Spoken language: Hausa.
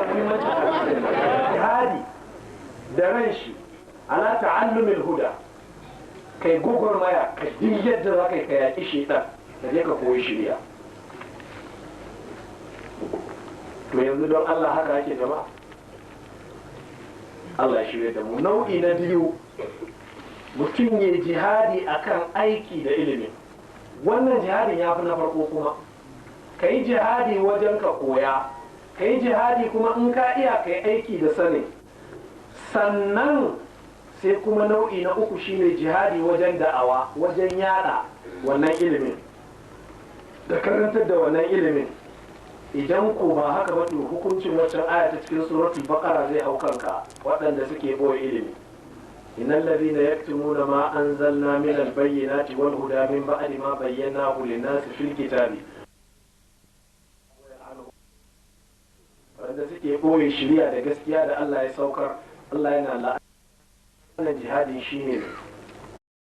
Muhimmancin jihadi da ran shi ala ta'allumil huda, kai gwagwarmaya ka duk yadda za ka yi ka yaƙi shaitan ka je ka koyi shirya. To yanzu don Allah haka ake jama'a? Allah ya shirya da mu. Nau'i na biyu, mutum ya jihadi akan aiki da ilimi. Wannan jihadin ya fi na farko kuma. Ka yi jihadi wajen ka koya, ka yi jihadi kuma in ka iya ka yi aiki da sani. Sannan sai kuma nau'i na uku shine jihadi wajen da'awa, wajen yada wannan ilimin da karantar da wannan ilimin. Idan ko ba haka ba, to hukuncin waccan aya ta cikin suratul Baqara zai hau kanka, waɗanda suke boye ilimi: "Innal ladhina yaktumuna ma anzalna min al-bayyinati wal huda min ba'di ma bayyanahu lin-nasi fil kitabi." Wanda suke boye shiriya da gaskiya da Allah ya saukar, Allah yana la'ana. Wannan jihadin shine